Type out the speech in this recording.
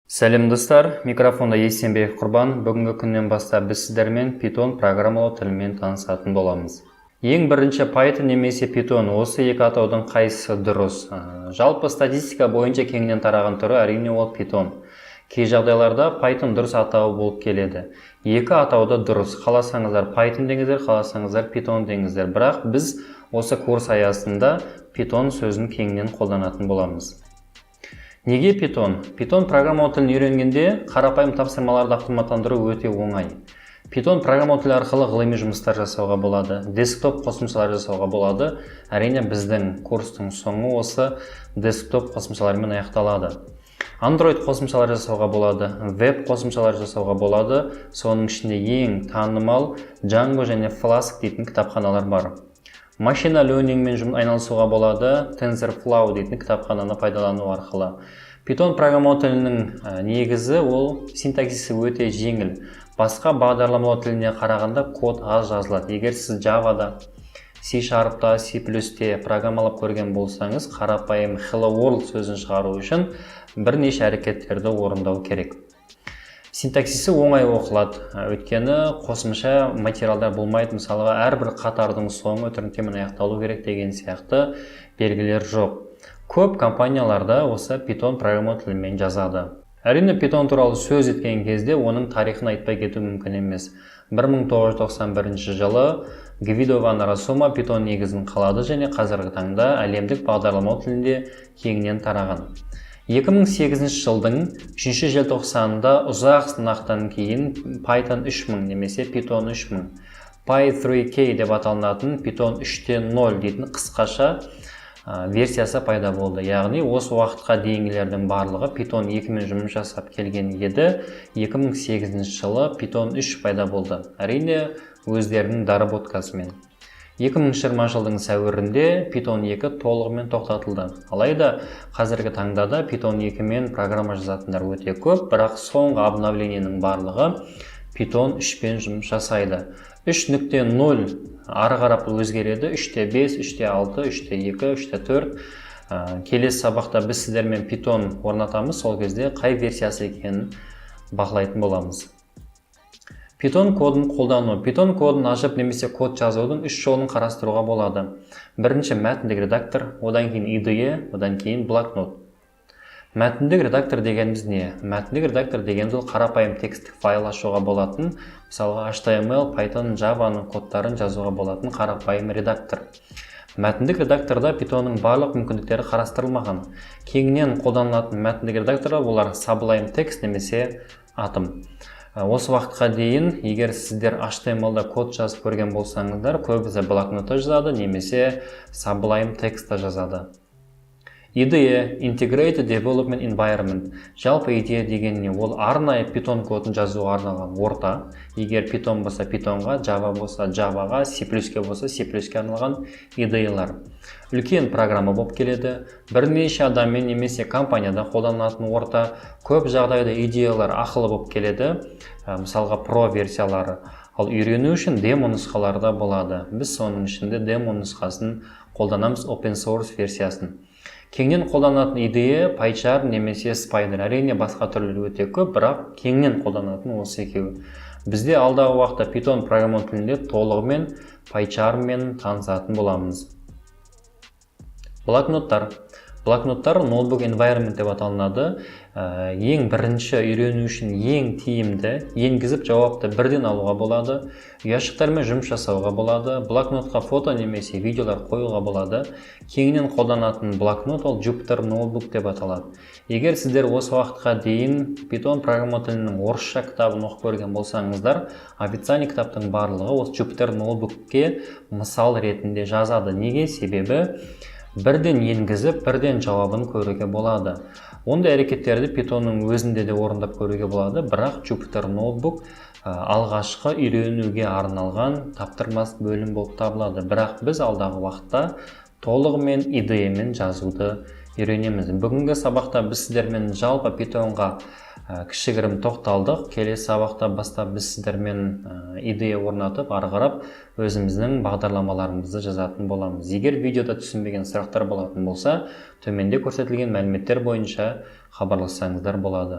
Сәлем, достар! Микрофонда Есенбеков Құрбан. Бүгінгі күннен бастап біз сіздермен Python программалау тілімен танысатын боламыз. Ең бірінші, Python немесе Python, осы екі атаудың қайсысы дұрыс? Жалпы статистика бойынша кеңінен тараған түрі, әрине, ол Python. Кей жағдайларда Python дұрыс атауы болып келеді. Екі атау да дұрыс. Қаласаңыздар, Python деңіздер, қаласаңыздар, Python деңіздер. Бірақ біз осы курс аясында Python сөзін кеңінен қолданатын боламыз. Неге Python? Python программалау тілін үйренгенде қарапайым тапсырмаларды автоматтандыру өте оңай. Python программалау тілі арқылы ғылыми жұмыстар жасауға болады, десктоп қосымшалар жасауға болады. Әрине, біздің курстың соңы осы десктоп қосымшалармен аяқталады. Android қосымшалар жасауға болады, веб қосымшалар жасауға болады. Соның ішінде ең танымал Django және Flask дейтін кітапханалар бар. Machine learning мен айналысуға болады, TensorFlow дейтін кітапхананы пайдалану арқылы. Python программалау тілінің негізі ол синтаксисі өте жеңіл. Басқа бағдарламалау тіліне қарағанда код аз жазылады. Егер сіз Java'да, C Sharp'та, C+'те программалап көрген болсаңыз, қарапайым «Hello World» сөзін шығару үшін бірнеше әрекеттерді орындау керек. Синтаксисі оңай оқылады, өйткені қосымша материалдар болмайды. Мысалға, әрбір қатардың соңы үтір нүктемен аяқталу керек деген сияқты белгілер жоқ. Көп компанияларда осы Python программалау тілімен жазады. Әрине, Python туралы сөз еткен кезде оның тарихын айтпай кету мүмкін емес. 1991 жылы Гвидо ван Россума Python негізін қалады және қазіргі таңда әлемдік бағдарламалау тілінде кеңінен тараған. 2008 жылдың 3 желтоқсанында ұзақ сынақтан кейін Python 3000 немесе Python 3000, Py3K деп аталынатын Python 3.0 дейтін қысқаша версиясы пайда болды. Яғни осы уақытқа дейінгілердің барлығы Python 2-мен жұмыс жасап келген еді. 2008 жылы Python 3 пайда болды, әрине, өздерінің доработкасымен. 2020 жылдың сәуірінде Python 2 толығымен тоқтатылды. Алайда қазіргі таңда да Python 2 мен программа жазатындар өте көп, бірақ соңғы обновлениенің барлығы Python 3 пен жұмыс жасайды. 3.0 ары қарап өзгереді: 3.5, 3.6, 3.2, 3.4. Келесі сабақта біз сіздермен Python орнатамыз, сол кезде қай версиясы екенін бақылайтын боламыз. Python кодын қолдану. Python кодын ашып немесе код жазудың үш жолын қарастыруға болады. Бірінші, мәтіндік редактор, одан кейін IDE, одан кейін блокнот. Мәтіндік редактор дегеніміз не? Мәтіндік редактор дегеніміз ол қарапайым тексттік файл ашуға болатын, мысалға, HTML, Python, Java'ның кодтарын жазуға болатын қарапайым редактор. Мәтіндік редакторда Pythonның барлық мүмкіндіктері қарастырылмаған. Кеңінен қолданылатын мәтіндік редакторлар олар Sublime Text немесе Atom. Осы уақытқа дейін, егер сіздер HTML-да код жазып көрген болсаңыздар, көбісі блокнотта жазады немесе Sublime Text-та жазады. IDE, Integrated Development Environment. Жалпы IDE деген не? Ол арнайы Python кодын жазуға арналған орта. Егер Python болса, Pythonға, Java болса, Javaға, C++ болса, C++ арналған IDE-лар. Үлкен программа болып келеді. Бірнеше адаммен немесе компанияда қолданылатын орта. Көп жағдайда IDE-лар ақылы болып келеді. Мысалға, Pro версиялары. Ал үйрену үшін демо нұсқалары да болады. Біз соның ішінде демо нұсқасын қолданамыз, open source версиясын. Кеңінен қолданатын IDE PyCharm немесе Spyder. Әрине, басқа түрлері өте көп, бірақ кеңінен қолданатын осы екеуі. Бізде алдағы уақытта Python программалау тілінде толығымен PyCharm мен танысатын боламыз. Блокноттар. Блокноттар notebook environment деп аталынады. Ең бірінші үйрену үшін ең тиімді, енгізіп, жауапты бірден алуға болады, ұяшықтармен жұмыс жасауға болады, блокнотқа фото немесе видеолар қоюға болады. Кеңінен қолданатын блокнот ол Jupyter Notebook деп аталады. Егер сіздер осы уақытқа дейін Python программа тілінің орысша кітабын оқып көрген болсаңыздар, официальный кітаптың барлығы осы Jupyter Notebookке мысал ретінде жазады. Неге? Себебі бірден енгізіп, бірден жауабын көруге болады. Ондай әрекеттерді Pythonның өзінде де орындап көруге болады, бірақ Jupyter Notebook алғашқы үйренуге арналған таптырмас бөлім болып табылады. Бірақ біз алдағы уақытта толығымен IDE мен жазуды үйренеміз. Бүгінгі сабақта біз сіздермен жалпы Pythonға кішігірім тоқталдық. Келесі сабақта бастап біз сіздермен IDE орнатып, ары қарап өзіміздің бағдарламаларымызды жазатын боламыз. Егер видеода түсінбеген сұрақтар болатын болса, төменде көрсетілген мәліметтер бойынша хабарлассаңыздар болады.